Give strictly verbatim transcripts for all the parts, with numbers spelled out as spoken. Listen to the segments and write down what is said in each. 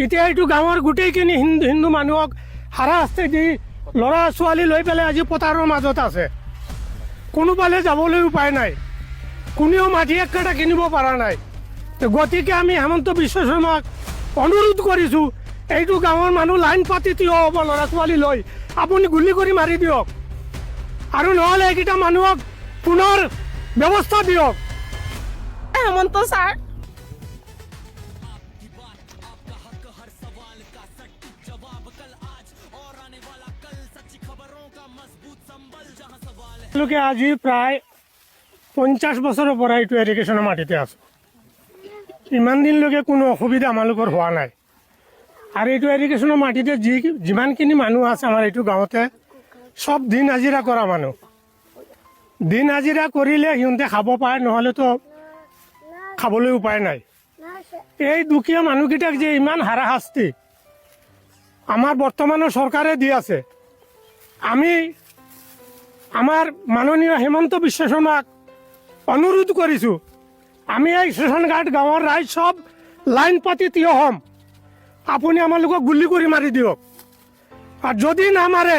এতিয়া এইটো গাঁৱৰ গোটেইখিনি হিন্দু, হিন্দু মানুহক হাৰাশাস্তি দি ল'ৰা ছোৱালী লৈ পেলাই আজি পথাৰৰ মাজত আছে। কোনোফালে যাবলৈ উপায় নাই, কোনেও মাটি এক কাঠা কিনিব পৰা নাই। গতিকে আমি হিমন্ত বিশ্ব শৰ্মাক অনুৰোধ কৰিছো, এইটো গাঁৱৰ মানুহ লাইন পাতি থিয় হ'ব, ল'ৰা ছোৱালী লৈ আপুনি গুলী কৰি মাৰি দিয়ক, আৰু নহ'লে এইকেইটা মানুহক পুনৰ ব্যৱস্থা দিয়ক। হিমন্ত ছাৰ। তেওঁলোকে আজি প্ৰায় পঞ্চাশ বছৰৰ পৰা এইটো এৰিগেশ্যনৰ মাটিতে আছো। ইমান দিনলৈকে কোনো অসুবিধা আমালোকৰ হোৱা নাই। আৰু এইটো এৰিগেশ্যনৰ মাটিতে যি, যিমানখিনি মানুহ আছে আমাৰ এইটো গাঁৱতে, চব দিন হাজিৰা কৰা মানুহ। দিন হাজিৰা কৰিলে সিহঁতে খাব পায়, নহ'লেতো খাবলৈ উপায় নাই। এই দুখীয়া মানুহকেইটাক যে ইমান হাৰাশাস্তি আমাৰ বৰ্তমানৰ চৰকাৰে দি আছে, আমি আমাৰ মাননীয় হিমন্ত বিশ্ব শৰ্মাক অনুৰোধ কৰিছো, আমি এই শ্মশানঘাট গাঁৱৰ ৰাইজ চব লাইন পাতি থিয় হ'ম, আপুনি আমালোকক গুলী কৰি মাৰি দিয়ক। আৰু যদি নামাৰে,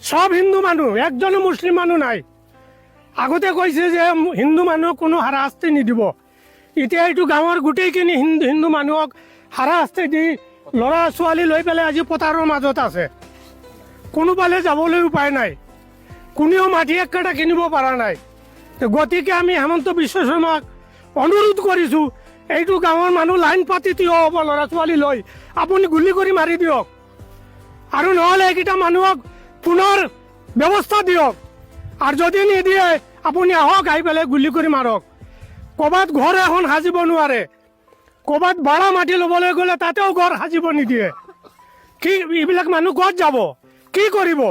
চব হিন্দু মানুহ, একজনো মুছলিম মানুহ নাই। আগতে কৈছে যে হিন্দু মানুহক কোনো হাৰাশাস্তি নিদিব, এতিয়া এইটো গাঁৱৰ গোটেইখিনি হিন্দু, হিন্দু মানুহক হাৰাশাস্তি দি ল'ৰা ছোৱালী লৈ পেলাই আজি পথাৰৰ মাজত আছে। কোনোফালে যাবলৈ উপায় নাই, কোনেও মাটি এক কাঠা কিনিব পৰা নাই। তো গতিকে আমি হিমন্ত বিশ্ব শৰ্মাক অনুৰোধ কৰিছো, এইটো গাঁৱৰ মানুহ লাইন পাতি থিয় হ'ব, ল'ৰা ছোৱালী লৈ আপুনি গুলী কৰি মাৰি দিয়ক, আৰু নহ'লে এইকেইটা মানুহক পুনৰ ব্যৱস্থা দিয়ক। আৰু যদি নিদিয়ে, আপুনি আহক, আহি পেলাই গুলী কৰি মাৰক। ক'ৰবাত ঘৰ এখন সাজিব নোৱাৰে, ক'ৰবাত ভাড়া মাটি ল'বলৈ গ'লে তাতেও ঘৰ সাজিব নিদিয়ে। কি এইবিলাক মানুহ ক'ত যাব, কি কৰিব?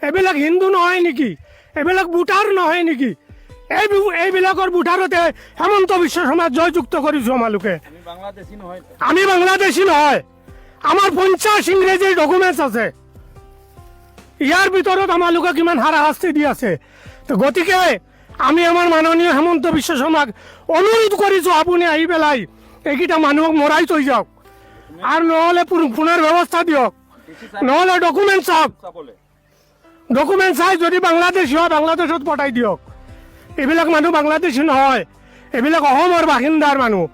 এইবিলাক হিন্দু নহয় নেকি? এইবিলাক ভোটাৰ নহয় নেকি? এই বি-, এইবিলাকৰ ভোটাৰতে হিমন্ত বিশ্ব শৰ্মাক জয়যুক্ত কৰিছো আমালোকে। আমি বাংলাদেশী নহয়। আমি বাংলাদেশী নহয়। আমাৰ পঞ্চাশ ইংৰাজীৰ ডকুমেণ্টছ আছে। ইয়াৰ ভিতৰত আমালোকক কিমান হাৰাশাস্তি দি আছে। তো গতিকে আমি আমাৰ মাননীয় হিমন্ত বিশ্ব শৰ্মাক অনুৰোধ কৰিছো, আপুনি আহি পেলাই এইকেইটা মানুহক মৰাই থৈ যাওক, আৰু নহ'লে পুন-, পুনৰ ব্যৱস্থা দিয়ক, নহ'লে ডকুমেণ্ট চাওক। ডকুমেণ্ট চাই যদি বাংলাদেশী হয়, বাংলাদেশত পঠাই দিয়ক। এইবিলাক মানুহ বাংলাদেশী নহয়, এইবিলাক অসমৰ বাসিন্দাৰ মানুহ।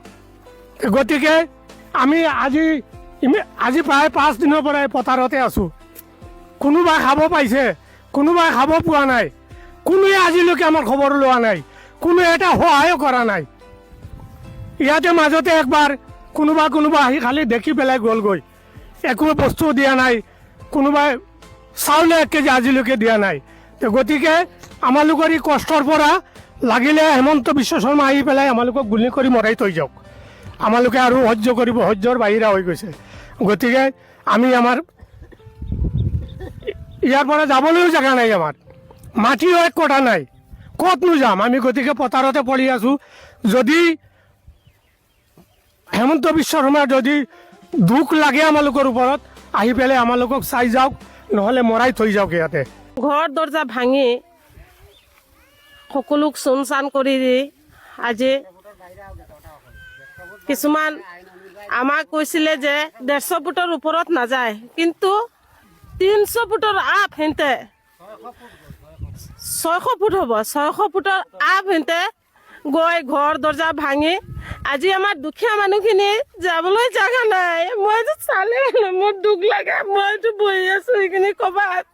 গতিকে আমি আজি ইমে-, আজি প্ৰায় পাঁচ দিনৰ পৰা এই পথাৰতে আছো। কোনোবাই খাব পাইছে, কোনোবাই খাব পোৱা নাই, কোনোৱে আজিলৈকে আমাৰ খবৰ লোৱা নাই, কোনোৱে এটা সহায়ো কৰা নাই। ইয়াতে মাজতে একবাৰ কোনোবা কোনোবা আহি খালি দেখি পেলাই গ'লগৈ, একো বস্তু দিয়া নাই, কোনোবাই চাউলে এক কেজি আজিলৈকে দিয়া নাই। তো গতিকে আমালোকৰ এই কষ্টৰ পৰা লাগিলে হিমন্ত বিশ্ব শৰ্মা আহি পেলাই আমালোকক গুলী কৰি মৰাই থৈ যাওক, আমালোকে আৰু সহ্য কৰিব, সহ্যৰ বাহিৰা হৈ গৈছে। গতিকে আমি আমাৰ ইয়াৰ পৰা যাবলৈও জেগা নাই, আমাৰ মাটিও এক কঠা নাই, ক'তনো যাম আমি? গতিকে পথাৰতে পৰি আছো। যদি হিমন্ত বিশ্ব শৰ্মাৰ যদি দুখ লাগে আমালোকৰ ওপৰত, আহি পেলাই আমালোকক চাই যাওক, নহ'লে মৰাই থৈ যাওক ইয়াতে। ঘৰ দৰ্জা ভাঙি সকলোক চুনচান কৰি দি আজি কিছুমান আমাক কৈছিলে যে ডেৰশ ফুটৰ ওপৰত নাযায়, কিন্তু তিনিশ ফুটৰ আপ সিহঁতে, ছয়শ ফুট হ'ব, ছয়শ ফুটৰ আপ সিহঁতে গৈ ঘৰ দৰ্জা ভাঙি আজি আমাৰ দুখীয়া মানুহখিনি যাবলৈ জাগা নাই। মইতো চালে মোৰ দুখ লাগে, মইতো বহি আছো সেইখিনি ক'বাত,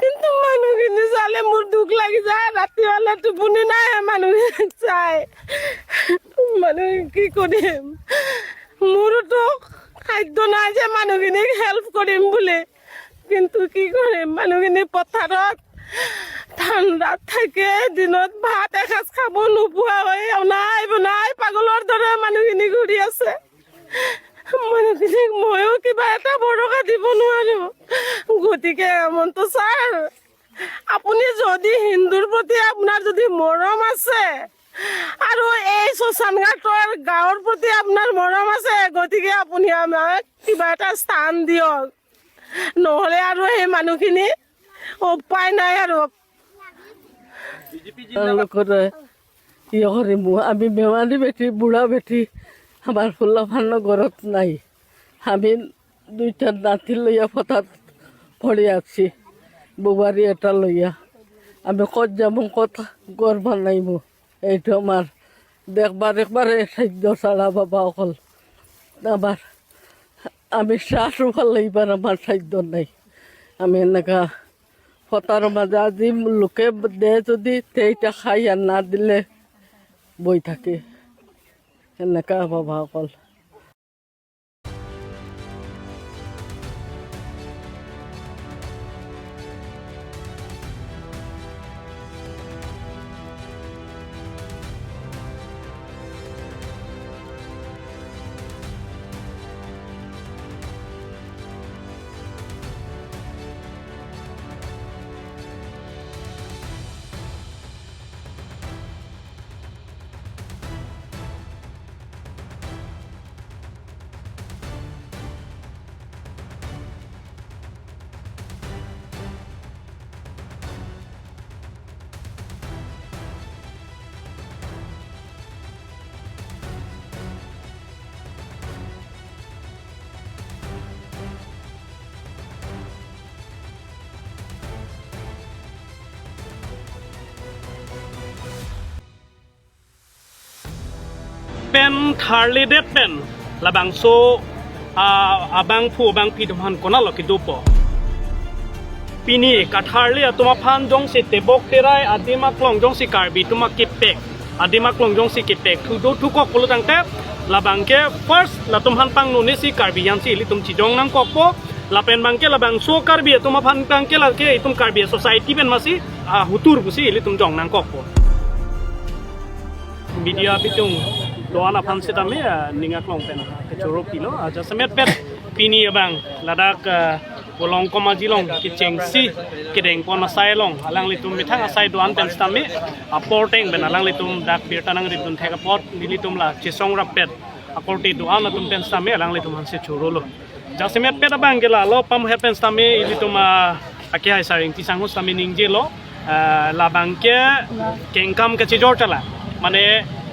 কিন্তু মানুহখিনি চালে মোৰ দুখ লাগি যায়। ৰাতি হ'লে টোপনি নাই মানুহখিনিক চাই। মানুহ কি কৰিম, মোৰোতো খাদ্য নাই যে মানুহখিনিক হেল্প কৰিম বুলি, কিন্তু কি কৰিম, মানুহখিনি পথাৰত ঠাণ্ডাত থাকে, দিনত ভাত এসাঁজ খাব নোপোৱা হৈ অনাই বনাই পাগলৰ দৰে মানুহখিনি ঘূৰি আছে। মানুহখিনিক ময়ো কিবা এটা ভৰসা দিব নোৱাৰো। গতিকে হিমন্ত ছাৰ, আপুনি যদি হিন্দুৰ প্ৰতি আপোনাৰ যদি মৰম আছে আৰু এই শ্মশানঘাটৰ গাঁৱৰ প্ৰতি আপোনাৰ মৰম আছে, গতিকে আপুনি আমাক কিবা এটা স্থান দিয়ক, নহ'লে আৰু সেই মানুহখিনি উপায় নাই আৰু। তেওঁলোকৰে কি কৰিম? আমি বেমাৰী বেটি, বুঢ়া বেটি, আমাৰ ফুল্লফান ঘৰত নাই। আমি দুইটা নাতি লইয়া পথার পড়ে আছি, বৌবারি এটা লইয়া। আমি কত যাবো, কত করবার নাই মো। এইটো আমাৰ দেখবাৰ একবাৰে সাধ্য ছাড়া বাবা অকল। আমাৰ আমি শ্বাস উশাহ লইবাৰ আমাৰ সাধ্য নাই। আমি এনেকা পথাৰৰ মাজে আজি লোকে দে যদি তেইটা খাই আর না দিলে বই থাকে। এনেকা বাবা অকল। Pen tharledet pen labangso a abangphu abangpi atum aphan konatlo kedopo. Pini katharli atum aphan jongsi tebok terai adim aklong jongsi Karbi atum akepek, adim aklong jongsi kepek thu do thukok pulo tangte, labang ke first latum aphan pangno nesi Karbi ansi ilitum chejong nangkokpo. Lapen abang ke labangso Karbi atum aphan abang ke lake itum Karbi society pen masi a hutur pusi ilitum jong nangkokpo. Media bitung do-an aphan sitame a ning aklong pen kechoro pilo. A jasemet pet pini abang ladak a Bolong Komaji along kechengsi kedeng pon asai along alanglitum methang asai do-an pen sitame apor ateng pen alanglitum dak birta nangridun thek apot nelitum la chesong rappet akorte do-an atum pen sitame alanglitum aphan si chorolo. Jasemet pet abang ke lalo pamohet pen sitame ilitum a akehai Saring Tisang ahut sitame ningjelo, ah, labang ke kengkam kachejor chala, mane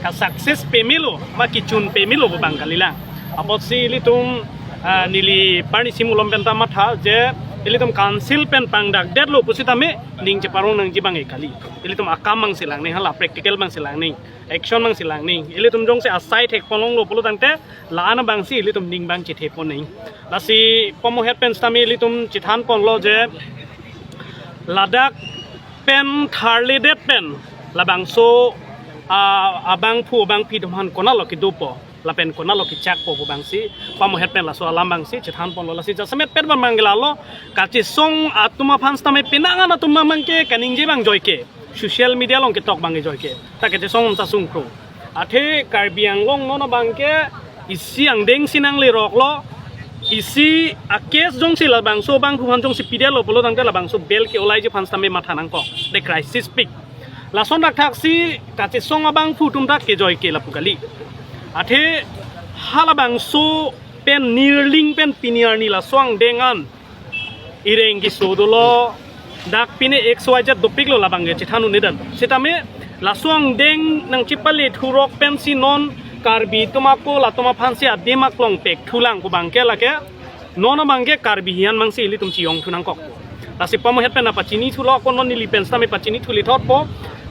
ka success pemelo ma kechun pemelo abang kalilang. Apotsi ilitum ah, neli parni sim ulom pen ta matha je ilitum council pen pangdakdetlo pusitame ning cheparong nangji abang e kali. Ilitum akam abang si lang neng, hala practical abang si lang neng, action abang si lang neng. Ilitum jongsi asai thek ponlonglo pulo tangte la-an abang si ilitum ning abang chethe pon neng. Lasi pamohet pen sitame ilitum chethan ponlo je ladak pen tharledet pen labangso a abangphu abangpi atum aphan konatlo kedopo lapen konatlo kechakpo pu abang si pamohet pen laso alam abang si chethan ponlo. Lasi jasemet pet abang ke lalo kachesong atum aphan sitame penang an atum abang ke kaningje abang joike, social media along ketok abang ke joike, ta kachesong sa sungkro. Athe Karbi Anglong non abang ke isi angdeng si nangleroklo, isi a case jongsi labangso abangphu aphan jongsi pidetlo pulo tangte labangso bail ke-olaiji aphan sitame matha nangkok, the crisis peak. Lason thakthak si kachesong abangphu atum ta kejoike lapu kali. Athe halabangso pen nirling pen pini arni laso angdeng an ireng keso dolo, dak pine X Y Z dopiklo labang ke chethan un-edet. Sitame laso angdeng nangchepale thurok pensi non Karbi atum ako latum aphan si adim aklong pek thulang pu abang ke lake non abang ke Karbi hian abang si ilitum chejong thu nangkok. Lasi pamohet pen pachini thulo, ako non neli pen sitame pachini thuli thotpo.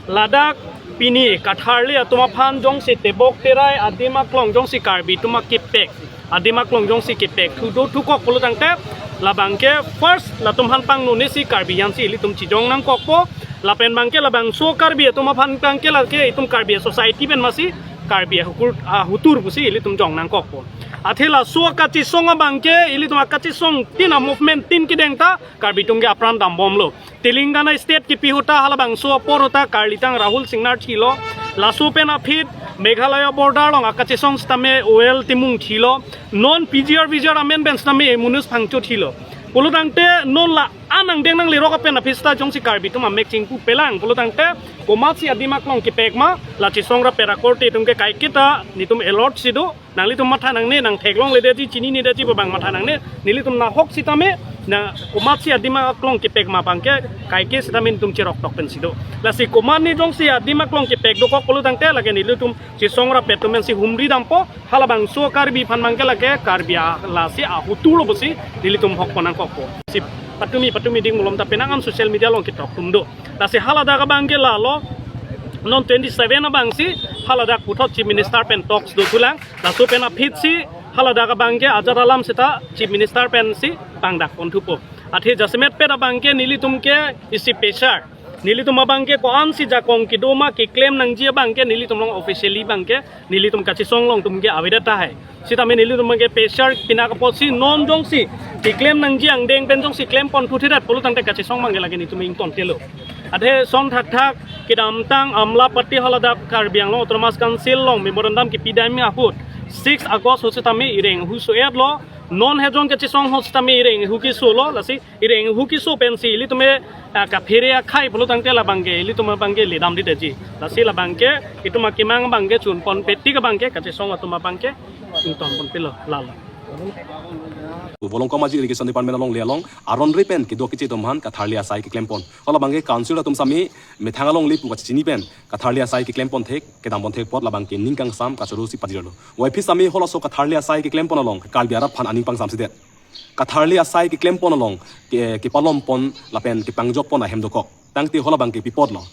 Ladak pini katharli atum aphan jongsi tebok terai adim aklong jongsi Karbi atum akepek, adim aklong jongsi kepek thu do thukok pulo tangte, labang ke first latum aphan pangno nesi Karbi ansi ilitum chejong nangkokpo. Lapen abang ke labangso Karbi atum aphan abang ke lake itum Karbi society pen masi Karbi ahukur ahutur pusi ilitum jong nangkokpo. Athe laso akachesong abang ke ilitum akachesong tin a movement tin kedeng ta Karbi atum ke apran dambomlo. Telangana state kipi ahut ta halabangso apor ahut ta karlitang Rahul Singnar thilo. Laso pen aphi Meghalaya border along akachesong sitame O L Timung thilo. Non P G R V G R amen pen sitame Emunus Phangcho thilo. Pulo tangte non la An angdeng nanglerok apen aphi seta jongsi Karbi atum amek chingpu pelang pulo tangte, komatsi adim aklong kepek ma, la chesong rapet akorte atum ke kaiketa netum alert si do, nanglitum matha nangne, nang theklongledetji, chininedetji pu abang matha nangne, nelitum nahok sitame, na komatsi adim aklong kepek ma abang ke, kaike sitame netum cherok tok pen si do. Lasi komatne jongsi adim aklong kepek dokok pulo tangte, lake nelitum chesong rapet atum pensi humri dampo, halabangso Karbi aphan abang ke lake Karbi a lasi ahutu lo pusi nelitum hokpon nangkokpo. Si patumi patumi ding malom ta penang an social media along ketok atum do. Lasi haladak abang ke lalo, non twenty seven abangsi haladak puthot Chief Minister pen talks do thulang. Laso pen aphit si haladak abang ke ajat alam seta Chief Minister pensi pangdak pon thupo. Athe jasemet pen abang ke nelitum ke isi pressure. Nelitum abang ke ko-ansi jakong kedo ma keklem nangji abang ke nelitum along officially abang ke nelitum kachesong along atum ke avedet tahai. Sitame nelitum abang ke pressure pinak apotsi non jongsi keklem nangji angdeng pen jongsi klempon thuthedet pulo tangte kachesong abang ke lake netum ingtontelo. Athe son thakthak kedamtang Amlapatty haladak Karbi Anglong Autonomous Council along memorandum kepi dam ahut six August ahut sitame ireng hu so-et lo, non hejong kachesong ahut sitame ireng hu keso lo, lasi ireng hu keso pensi ilitum e, ah, kaphere akhai pulo tangte labang ke ilitum abang ke ledamdetji. Lasi labang ke itum akemang abang ke chunponpe tik abang ke kachesong atum abang ke ingtonponpelo lalo. Volongkom Aji Irrigation Department alongle along aron re pen kedo keche atum aphan katharli asai keklempon. Halabang ke council atum sitame methang alongle pu kachini pen katharli asai keklempon thek, kedam pon thek apot labang ke ning kangsam kachoro si pajirlo. Waiphi sitame halaso katharli asai keklempon along Karbi arat aphan aning pangsamsedet. Katharli asai keklempon along ke, kepalompon lapen kepangjokpon ahem dokok. Tangte halabang ke pi apotlo.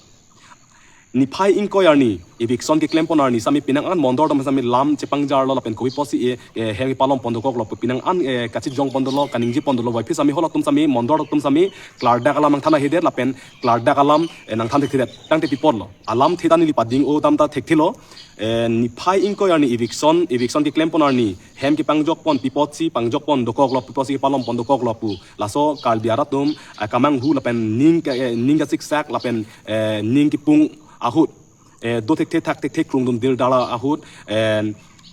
Niphai ingkoi arni, eviction keklempon arni sitame penang an mondor atum sitame lam chepangjarlo lapen kopi apotsi e, e, hem kepalompon dokoklo pu penang an, e, kachijongpon dolo, kaningjepon dolo, waiphi sitame halatum sitame mondor atum sitame klardak alam nangthan ahedet lapen klardak alam, e, nangthan thekthedet. Tangte pi apotlo. Alamthe ta neli pading-o dam ta thekthelo. E, niphai ingkoi arni eviction, eviction keklempon arni hem kepangjokpon pi apotsi pangjokpon dokoklo, pi apotsi kepalompon dokoklo pu. Laso Karbi arat atum, eh, kamanghu lapen ning ke, eh, ning kasiksak lapen, eh, ning kepung ahut, eh, do thekthe thak thekthe krungdun dildala ahut, eh,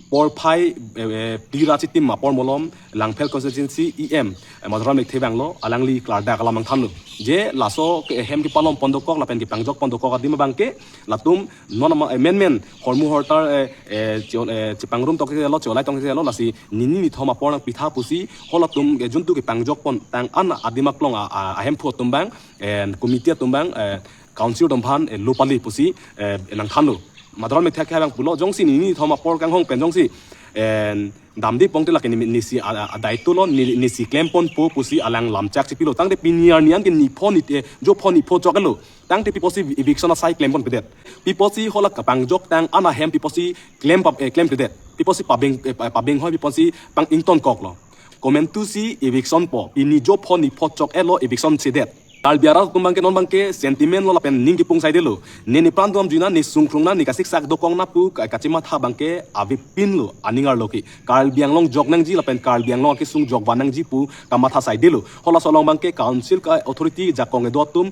porphai, eh, eh, phli ra chitim apor malom Langpher constituency E M, eh, Madhuram Lekthe vanglo, alangli klardak alam nangthanlo. Je laso ke hem kepalompon dokok lapen kepangjokpon dokok adim abang ke latum non ama, eh, menmen hormu hortar, eh, eh, cheo-, eh, chepangrum tokte lo, cheolai tokte lo, lasi nini nithom apor nangpitha pusi halatum, eh, juntu kepangjokpon tang an adim aklong a, a, ahemphu atum abang, eh, committee atum abang, eh, council atum aphan, eh, lo pali pusi, eh, nangthanlo. Madhuram Lekthe ke abang pulo jongsi nini nithom apor kanghong pen jongsi, eh, damde pongte lake ni, nisi a, a, adaitolo, ni, nisi klemponpo pusi alang lamchak chipilo. Tangte pini arni an ke nipho ni, eh, jopho nipho chok-et lo. Tangte pi apotsi eviction asai klemponpedet. Pi apotsi hala kapangjok tang an ahem pi apotsi klem pap, eh, klempedet. Pi apotsi pabeng, eh, pa-, pabeng hoi pi apotsi pang-ingtonkoklo. Komantusi eviction po. Pini jopho nipho chok-et lo eviction sedet. Karbi arat atum abang ke non abang ke sentiment lo lapen ning kepung saidelo. Ne nepran atum juina, ne sungkrungna, ne kasiksak dokokna pu ka-, kachematha abang ke avepinlo aning arlo ke. Karbi Anglong jok nangji lapen Karbi Anglong akesung jokvan nangji pu kamatha saidelo. Halaso along abang ke council ka authority jakong kedo atum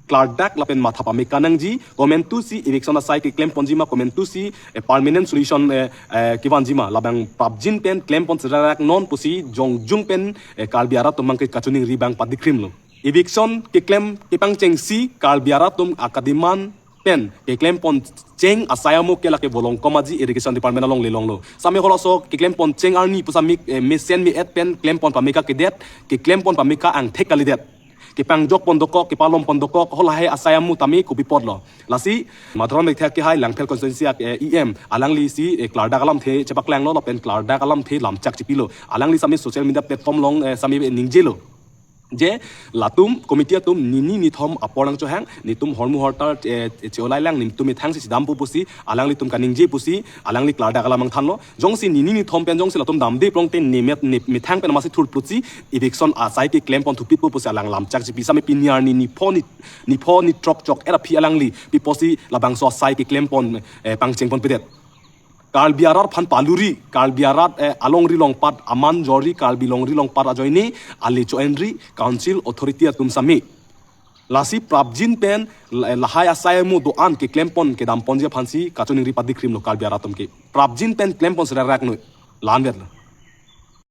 klardak lapen matha pameka nangji, komantusi eviction asai keklemponji ma, komantusi, eh, permanent solution, eh, eh, kevanji ma, labang prapjin pen klempon seraknon pusi jongjung pen, eh, Karbi arat atum abang ke kachiningri abang padikrimlo. Eviction keklem kepangchengsi Karbi arat atum akademand pen keklempon cheng asai amo ke lake Volongkom Aji Irrigation Department alongle longlo. Sitame halaso keklempon cheng arni pu sitame, eh, mesen me-et pen klempon pameka kedet, keklempon pameka angthek kalidet. Kepangjokpon dokok, kepalompon dokok, halahai asai amo tame kopi apotlo. Lasi, Madhuram Lekthe ke hai Langpher constituency ak, eh, E M, alanglisi, eh, klardak alamthe chepaklanglo, lapen klardak alamthe lamchak chipilo. Alangli sitame social media platform along, eh, sitame ningjelo. Je, latum, committee atum, nini nithom apor nangchohang, netum hormu hortar, eh, cheolai lang, netum methang si dampo pusi, alanglitum kaningje pusi, alangli klardak alam nangthanlo. Jongsi nini nithom pen jongsi latum damde pongte nemet ne methang pen masi thurplutsi, eviction asai keklemponthu pitpo pusi alang lamchak chipi sitame pini arni nipho ni, nipho ni throk chok-et aphi alangli, pi apotsi labangso asai keklempon, eh, pangchengponpedet. Karbi arat aphan paluri, Karbi arat, eh, alongri longpat aman jori, Karbi longri longpat ajoine, ale cho-enri, council authority atum sitame. Lasi prapjin pen, la-, lahai asai amo do-an keklempon kedamponji aphansi kachiningri padikrimlo Karbi arat atum ke. Prapjin pen klempon seraknon. La-anvetlo.